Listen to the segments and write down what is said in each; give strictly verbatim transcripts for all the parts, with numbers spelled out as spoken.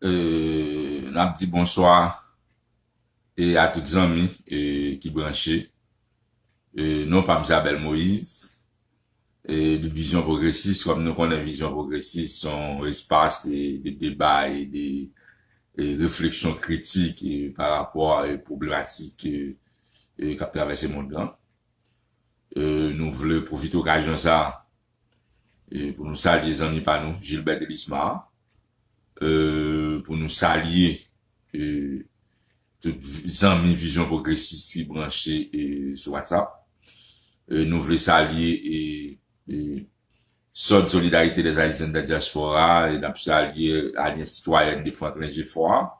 E, n ap di bonswa e a tout zanmi e ki branche. E, non pa m se Abel Moïse. E, Vizyon Pwogresis, kòm nou konnen Vizyon Pwogresis se yon espas e de deba e de e refleksyon kritik e pa rapò a e pwoblematik e, e k ap travèse mond lan. E, nou vle pwofite okazyon sa a e pou nou salye zanmi pa nou, Gilbert Elisma, e, pou nou salye e, tout vi- zanmi Vizyon Pwogresis ki branche e, sou WhatsApp. E, nou vle salye e, e, S O D, Solidarité des Haïtiens de la Diaspora, e n ap salye Alliance Citoyenne de Franklin Geffrard.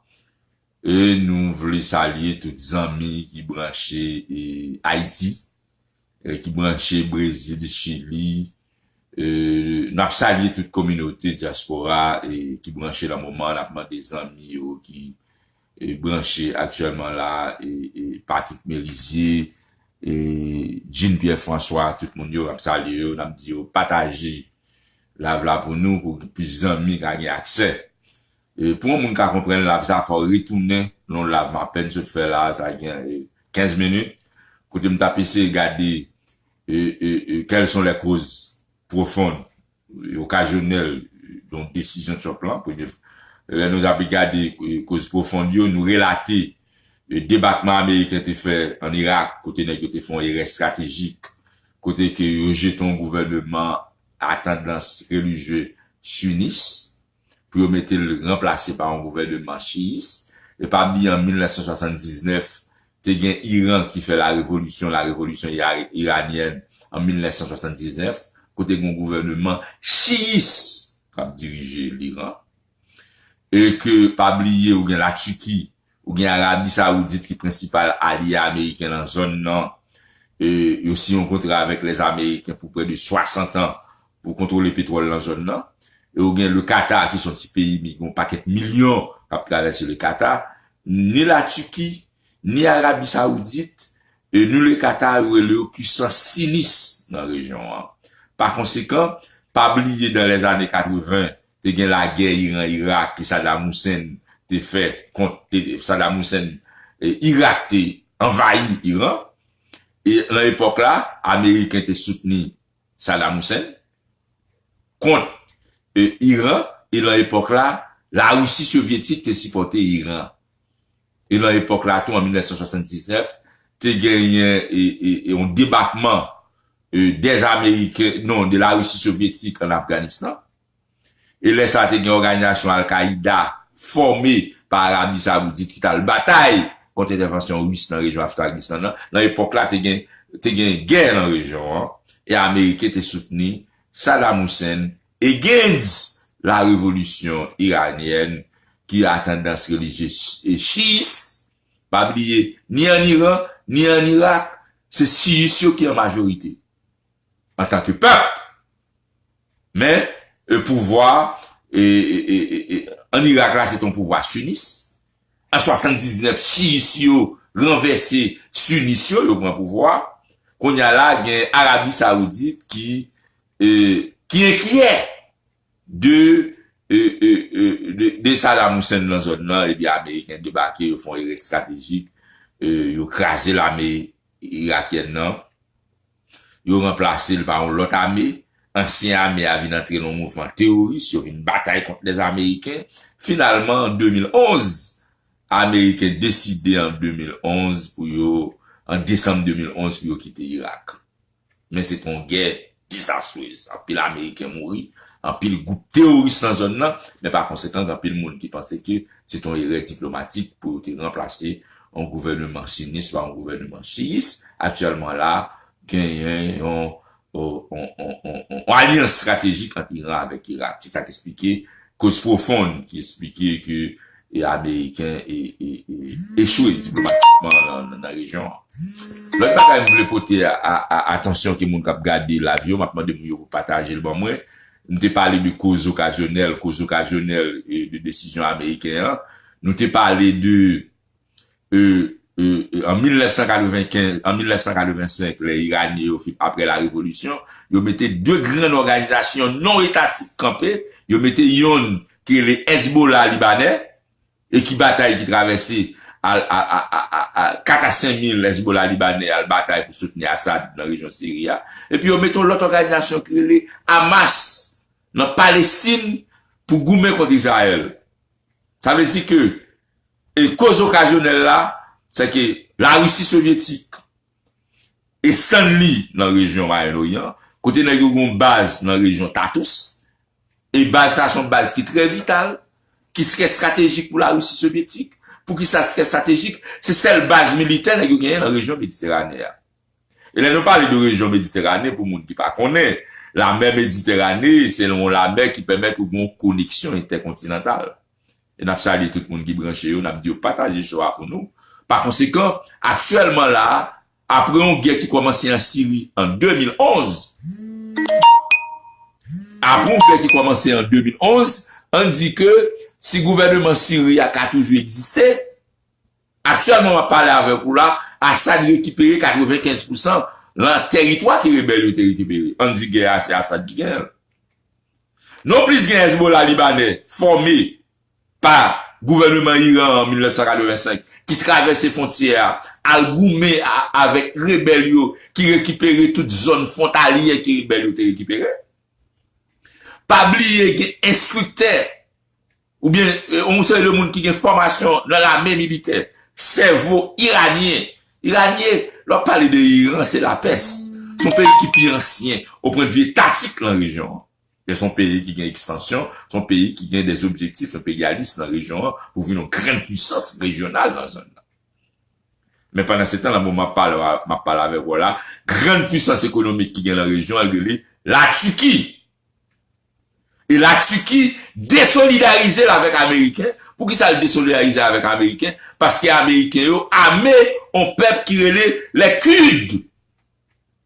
E nou vle salye tout zanmi ki branche e, Ayiti, e ki branche Brezil, Chili. E, n ap salye tout kominote dyaspora e ki branche nan moman an. N ap mande zanmi yo ki e, branche aktyèlman la, e, e, Patrick Merizier, e, Jean Pierre François, tout moun yo, n ap salye yo, n ap di yo pataje live la pou nou, pou plis zanmi ka gen aksè. E, pou yon moun ka konprann live sa, fò w retounen nan live m apèn sot fè la, sa gen e, kenz minit, kote m t ap eseye gade e, e, e, quelles sont les causes profondes e okazyonèl yon desizyon Trump lan. Premye, lè nou t ap gade e, koz pwofon yo, nou relate e, debakman ameriken te fè ann Irak, kote nèg yo te fè yon erè estratejik, kote ke yo jete yon gouvèneman a tandans relijye sinis, pou yo mete l ranplase pa yon gouvèneman chiyis. E pa bliye, an mil nèf san swasanndiznèf, te gen Iran ki fè la revolisyon, la revolisyon ira- iranyèn an mil nèf san swasanndiznèf, kote gen yon gouvèneman chiyis k ap dirije Liran, e ke, pa bliye, ou gen Latiki, ou gen Arabi Sawoudit ki prensipal alye ameriken nan zòn nan, e yo siyen yon kontra avèk lèzameriken pou prè de swasant an pou kontwole petwòl nan zòn nan. E ou gen le Qatar, ki se yon ti peyi, men gen yon pakèt milyon k ap travèse le Qatar. Ni Latiki, ni Arabi Sawoudit, e ni le Qatar, yo rele yo pwisans sinis nan rejyon an. Pa konsekan, pa bliye, dan lèzane katreven, te gen lagè Iran-Irak ke Saddam Hussein te fè kont, te, Saddam Hussein, e, Irak te anvayi Iran. E nan epòk la, Ameriken te soutni Saddam Hussein kont e, Iran, e nan epòk la, Larisi Sovyetik te sipòte Iran. E nan epòk la tou, an mil nèf san swasanndiznèf, te genyen e, e, e yon debakman e, des Américains, non, de Larisi Sovyetik ann Afganistan. E lè sa a, te gen òganizasyon Al-Qaida fòme pa Arabi Sawoudit ki t al batay kont entèvansyon ris nan rejyon Afganistan nan. Nan epòk la, te gen, te gen gè nan rejyon an, e Ameriken te soutni Saddam Hussein against la revolisyon iranyèn ki a tandans relijye chi- e chiyis. Pa bliye, ni ann Iran, ni ann Irak, se chiyis yo ki an majorite antanke pèp. Men, e, pouvwa e, e, e, e, e, ann Irak la, se te yon pouvwa sinis. An swasanndiznèf, chiyis yo ranvèse sinis yo, yo pran pouvwa. Kounye a la, gen Arabi Sawoudit ki, e, ki enkyè de, e, e, e, de, de Saddam Hussein nan zòn nan, epi Ameriken debake, yo fè yon erè estratejik, e, yo kraze lame irakyèn nan, yo ranplase l pa yon lòt ame, ansyen ame a vin antre nan yon mouvman teworis, yo vin batay kont lèzameriken. Finalman, an de mil onz, Ameriken deside an de mil onz pou yo, an desanm de mil onz, pou yo kite Irak. Men se te yon gè dezastrez. Anpil Ameriken mouri, anpil gwoup teworis nan zòn nan, men pa konsekan, gen anpil moun ki panse ke se te yon erè diplomatik pou yo te ranplase yon gouvèneman sinis pa yon gouvèneman chiyis. Aktyèlman la, genyen yon, yon, yon, yon, yon, yon alyans estratejik ant Iran avèk Irak. Se sa k esplike koz pwofon ki esplike ke e Ameriken e, e, e, echwe diplomatikman nan, nan, nan rejyon an. Lòt bagay m vle pote a, a, a, atansyon ke moun k ap gade live yo, m ap mande moun yo pou pataje l ban mwen. M te pale de koz okazyonèl, koz okazyonèl e, de desizyon ameriken an. Nou te pale de e, e, e, an mil nèf san katrevenkenz, an mil nèf san katrevensenk, lè Iranyen yo fin, apre la revolisyon, yo mete de grann òganizasyon non etatik kanpe, yo mete yonn ki rele Hezbollah libanè, e ki batay ki travèse al, a, a, a, a, a, kat a senk mil Hezbollah libanè al batay pou soutni Assad nan rejyon Siri a. Epi yo mete yon lòt òganizasyon ki rele Hamas nan Palestin pou goumen kont Izrayèl. Sa vle di ke, e koz okazyonèl la, se ke Larisi Sovyetik e Stanley nan rejyon Mwayen Oryan, kote nèg yo gen yon baz nan rejyon Tartous, e baz sa se yon baz ki trè vital, ki trè estratejik pou Larisi Sovyetik. Poukisa trè estratejik? Se sèl baz militè nèg yo genyen nan rejyon Mediterane a. E lè nou pale de rejyon Mediterane, pou moun ki pa konnen, lamè Mediterane, se yon lamè ki pèmèt ou gen yon koneksyon entèkontinantal. E n ap salye tout moun ki branche yo, n ap di yo pataje show a pou nou. Pa konsekan, aktyèlman la, apre yon gè ki kòmanse an Siri an de mil onz, apre yon gè ki kòmanse an de mil onz, ann di ke si gouvènman Siri a ka toujou egziste, aktyèlman m ap pale avèk ou la, Assad rekipere katrevenkenz pousan nan tèritwa ke rebèl yo te rekipere. Ann di gè a se Assad ki genyen l. Non plis gen Hezbollah libanè fòme pa gouvènman Iran an mil nèf san katrevensenk ki travèse fwontyè a, al goumen a, avèk rebèl yo ki rekipere tout zòn fwontalyè ke rebèl yo te rekipere. Pa bliye gen enstriktè oubyen e, yon seri de moun ki gen fòmasyon nan lame militè, sèvo iranyen. Iranyen, lè w ap pale de Iran, se lapès. Se yon peyi ki pi ansyen, o pwendvi etatik nan rejyon an. E se yon peyi ki gen ekstansyon, se yon peyi ki gen de objektif enperyalis nan rejyon an pou vin yon grann pwisans rejyonal nan zòn nan. Men pandan se tan, nan moman m ap pale, m ap pale avèk ou la, grann pwisans ekonomik ki gen nan rejyon an, l rele Latiki. E Latiki desolidarize l avèk Ameriken. Poukisa l desolidarize avèk Ameriken? Paske Ameriken yo ame yon pèp ki rele lè Kud.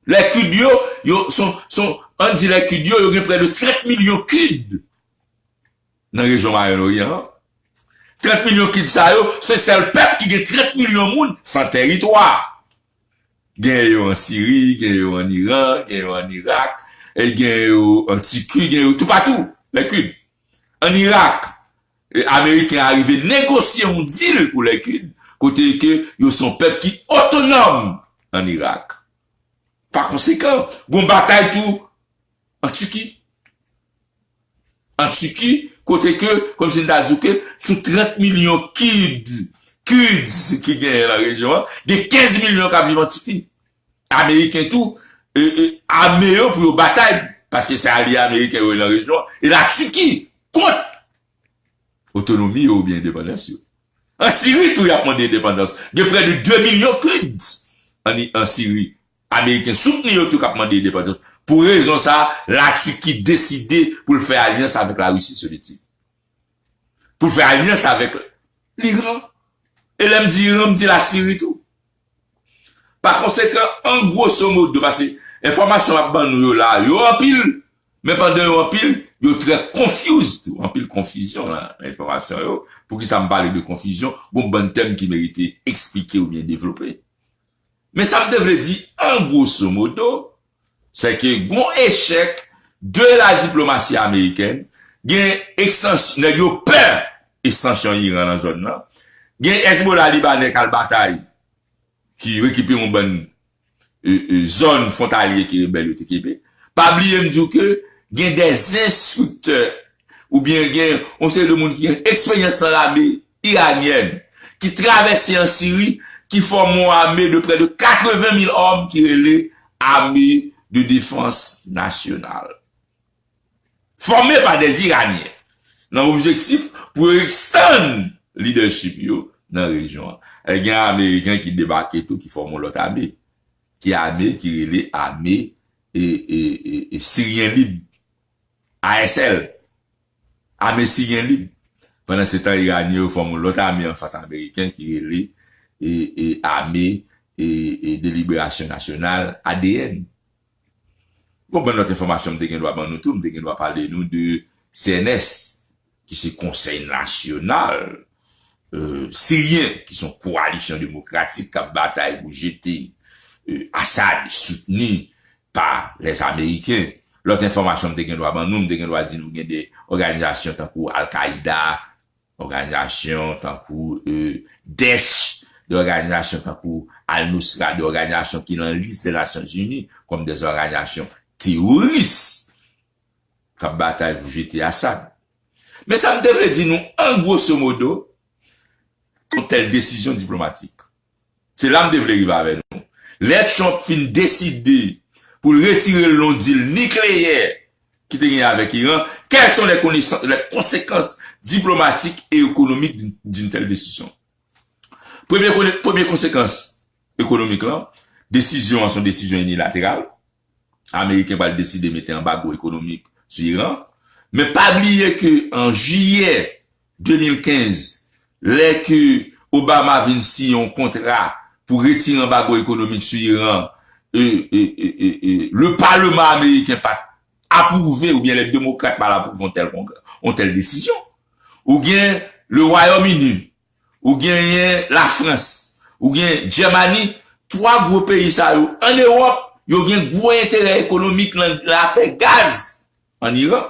Lè Kud yo, yo son, son, ann di lè Kud yo, yo gen prè de trant milyon Kud nan rejyon Mwayen Oryan an. Trant milyon Kud sa yo, se sèl pèp ki gen trant milyon moun san tèritwa. Gen yo an Siri, gen yo an Iran, gen yo an Irak, e gen yo an Tiki, gen yo toupatou, lè Kud. An Irak, e, Ameriken arive negosye yon dil pou lè Kud, kote ke yo se yon pèp ki otonòm an Irak. Pa konsekan, gon batay tou an Tiki. An Tiki, kote ke, kòmsi m ta di w ke, sou trant milyon Kud, Kurds ki genyen nan rejyon an, gen kenz milyon k ap viv an Tiki. Ameriken tou, e, e, ame yo pou yo batay, paske se alye ameriken yo ye nan rejyon an. E Latiki kont otonomi yo oubyen endepandans yo. An Siri tou, y ap mande endepandans. Gen prè de de milyon Kurds an, an Siri. Ameriken soutni yo tou k ap mande endepandans. Pou rezon sa, Latiki deside pou l fè alyans avèk Larisi Sovyetik. Pou l fè alyans avèk Liran. E lè m di Iran, m di Lasiri tou. Pa konsekan, an gwoso modo, paske enfòmasyon m ap ban nou yo la, yo anpil, men pandan yo anpil, yo trè confused tou, anpil konfizyon la, nan enfòmasyon yo. Poukisa m pale de konfizyon? Gon bann tèm ki merite eksplike oubyen devlope. Men sa m te vle di, an gwoso modo, se ke gon echèk de la diplomasi amerikèn, gen ekstans-, nèg yo pè ekstansyon Iran nan zòn nan, gen Hezbollah libanè k al batay, ki rekipere yon bann, e, e, zòn fwontalye ke rebèl yo te kenbe. Pa bliye m di w ke gen de enstriktè oubyen gen yon seri de moun ki gen eksperyans nan lame iranyèn ki travèse an Siri, ki fòme yon ame de prè de katreven mil òm ki rele Armée de Défense Nationale. Fòme pa de Iranyen, nan objektif pou yo extend leadership yo nan rejyon an. E gen Ameriken ki debake tou, ki fòme yon lòt ame, ki ame, ki rele Ame, e, e, e, e Siryen Lib, A S L, Ame Siryen Lib. Pandan se tan, Iranyen yo fòme yon lòt ame anfas Ameriken ki rele, e, e, Ame, e, e de Liberasyon Nasyonal, A D N. Gon bann lòt enfòmasyon m te gen dwa ban nou tou, m te gen dwa pale nou de C N S, ki se Konsèy Nasyonal, e, Siryen, ki se yon kowalisyon demokratik k ap batay pou jete, e, Assad, soutni pa lèzameriken. Lòt enfòmasyon m te gen dwa ban nou, m te gen dwa di nou gen de òganizasyon tankou Al-Qaida, òganizasyon tankou e, dèch, de òganizasyon tankou Al-Nusra, de òganizasyon ki nan lis de Nasyonzini kòm de òganizasyon teworis k ap batay pou jete Assad. Men sa m te vle di nou, an gwoso modo, yon tèl desizyon diplomatik. Se la m te vle rive avè nou. Lè Trump fin deside pou l retire l nan dil nikleyè ki te gen avèk Iran, quelles sont les connaissances, les conséquences diplomatiques et économiques d'une d'une telle décision? Premye, premye konsekans ekonomik lan, desizyon an se yon desizyon inilateral. Ameriken pral deside mete anbago ekonomik sou Iran. Men pa bliye ke an jiyè de mil kenz, lè ke Obama vin siyen yon kontra pou retire anbago ekonomik sou Iran, e, e, e, e, e, le Parlement ameriken pa t apwouve, oubyen lè demokrat pa t apwouve yon tèl kongra, yon tèl desizyon. Ou gen le Wayòm Ini, ou genyen Lafrans, ou gen Jèmani, twa gwo peyi sa yo, an Ewòp, yo gen gwo enterè ekonomik nan afè gaz an Iran.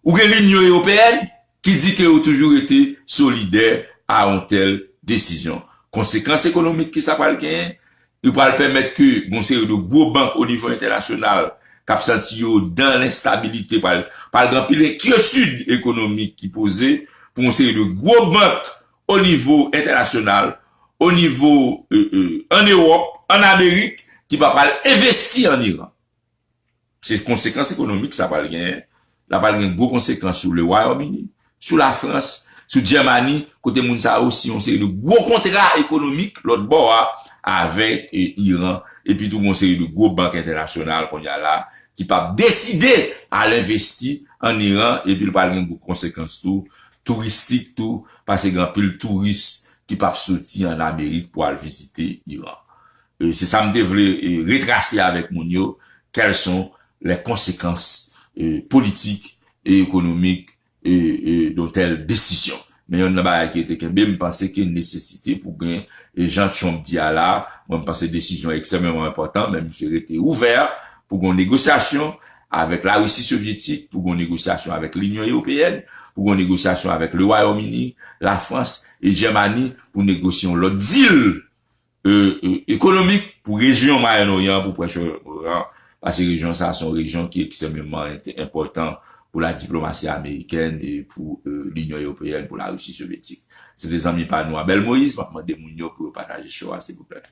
Ou gen Linyon Ewopeyèn ki di ke yo toujou rete solidè a yon tèl desizyon. Konsekans ekonomik ki sa pral genyen, li pral pèmèt ke gon seri de gwo bank o nivo entènasyonal k ap santi yo dan lenstabilite, pral, pral gen anpil enkyetid ekonomik ki poze pou yon seri de gwo bank o nivo entènasyonal, o nivo e, e, an Ewòp, an Amerik, ki pa pral envesti an Iran. Se konsekans ekonomik sa pral genyen. La pral gen gwo konsekans sou le Wayòm Ini, sou Lafrans, sou Jèmani, kote moun sa yo siyen yon seri de gwo kontra ekonomik lòt bò a avèk e, Iran, epi tou yon seri de gwo bank entènasyonal kounye a la ki p ap deside al envesti an Iran, epi l pral gen gwo konsekans tou touristik tou, paske gen anpil touris ki p ap soti an Amerik pou al vizite Iran. E, se sa m te vle e, retrase avèk moun yo, quelles sont les conséquences e, politiques et économiques e, e, d'une telle décision. Men yonn nan bagay ki rete kenbe, m panse ke nesesite pou gen, e jan Trump di a la, mwen m panse desizyon ekstrèmeman enpòtan, men misye rete ouvè pou gen yon negosyasyon avèk Larisi Sovyetik, pou gen yon negosyasyon avèk Linyon Ewopeyèn, pou gen yon negosyasyon avèk le Wayòm Ini, Lafrans e Jèmani pou negosye yon lòt dil e, e, ekonomik pou rejyon Mwayen Oryan, pou Pwòch Oryan, paske rejyon sa a se yon rejyon ki ekstrèmeman ent- enpòtan pou la diplomasi amerikèn e pou e, Linyon Ewopeyèn, pou Larisi Sovyetik. Se te zanmi pa nou Abel Moïse, m ap mande moun yo pou yo pataje show a, silvouplè.